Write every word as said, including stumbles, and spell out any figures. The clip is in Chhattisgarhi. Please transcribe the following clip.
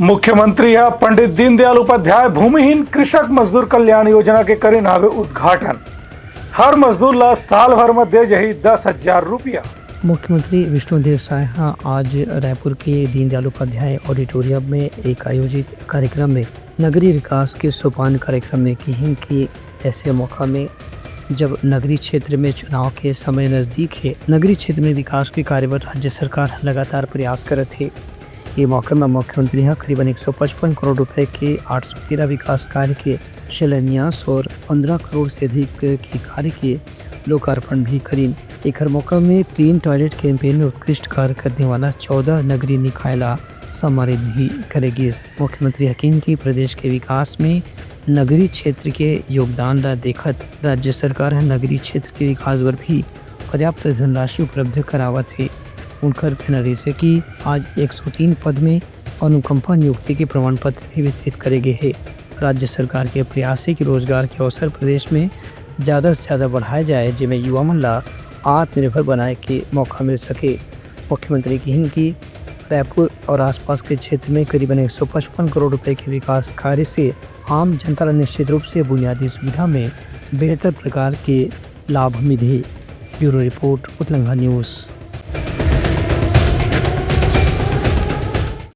मुख्यमंत्री ह पंडित दीनदयाल उपाध्याय भूमिहीन कृषक मजदूर कल्याण योजना के करिन हावे उद्घाटन। हर मजदूर ला साल भर म दे जाही दस हजार रुपया। मुख्यमंत्री विष्णुदेव साय ह आज रायपुर के दीनदयाल उपाध्याय ऑडिटोरियम में एक आयोजित कार्यक्रम में नगरीय विकास के सोपान कार्यक्रम में किहिन कि ऐसे मौका में जब नगरीय क्षेत्र में चुनाव के समय नजदीक हे, नगरीय क्षेत्र में विकास के कार्य बर राज्य सरकार लगातार प्रयास करत हे। ये मौका में मुख्यमंत्री ह करीबन एक सौ पचपन करोड़ रुपए के आठ सौ तेरह विकास कार्य के शिलान्यास और पन्द्रह करोड़ से अधिक के कार्य के लोकार्पण भी करीन। एखर मौका में क्लीन टॉयलेट कैंपेन में उत्कृष्ट कार्य करने वाला चौदह नगरीय निकाय ला सम्मानित भी करे गिस। मुख्यमंत्री ह किहिन कि प्रदेश के विकास में नगरीय क्षेत्र के योगदान ला देखत राज्य सरकार ह नगरीय क्षेत्र के विकास बर भी पर्याप्त धनराशि उपलब्ध करावत हे। उनकर कहना रहिस हे कि आज एक सौ तीन पद में अनुकंपा नियुक्ति के प्रमाण पत्र भी वितरित करे गे हे। राज्य सरकार के प्रयास हे कि रोजगार के अवसर प्रदेश में ज्यादा से ज्यादा बढ़ाए जाए, जेमे युवा मन ला आत्मनिर्भर बनाए के मौका मिल सके। मुख्यमंत्री किहिन कि रायपुर और आसपास के क्षेत्र में करीबन एक सौ पचपन करोड़ रुपए के विकास कार्य से आम जनता ला निश्चित रूप से बुनियादी सुविधा में बेहतर प्रकार के लाभ मिलही। Bureau report, Utlangha news.